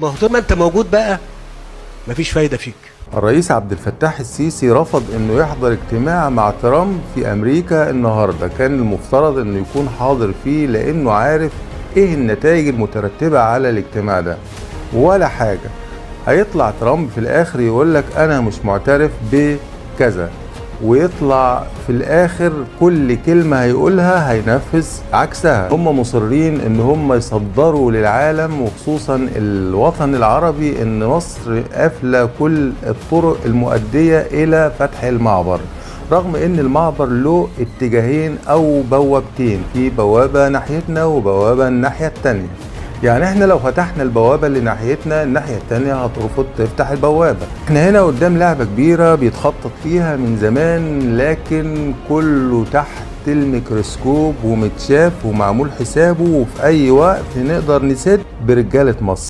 ما هو طول ما انت موجود بقى مفيش فايده فيك. الرئيس عبد الفتاح السيسي رفض انه يحضر اجتماع مع ترامب في امريكا النهارده. كان المفترض انه يكون حاضر فيه لانه عارف ايه النتائج المترتبة على الاجتماع ده. ولا حاجة، هيطلع ترامب في الاخر يقولك انا مش معترف بكذا، ويطلع في الاخر كل كلمة هيقولها هينفذ عكسها. هم مصرين ان هم يصدروا للعالم وخصوصا الوطن العربي ان مصر قافلة كل الطرق المؤدية الى فتح المعبر، رغم ان المعبر له اتجاهين او بوابتين، في بوابة ناحيتنا وبوابة الناحية التانية. يعني احنا لو فتحنا البوابة اللي ناحيتنا، الناحية التانية هترفض تفتح البوابة. احنا هنا قدام لعبة كبيرة بيتخطط فيها من زمان، لكن كله تحت الميكروسكوب ومتشاف ومعمول حسابه، وفي اي وقت نقدر نسد برجالة مصر.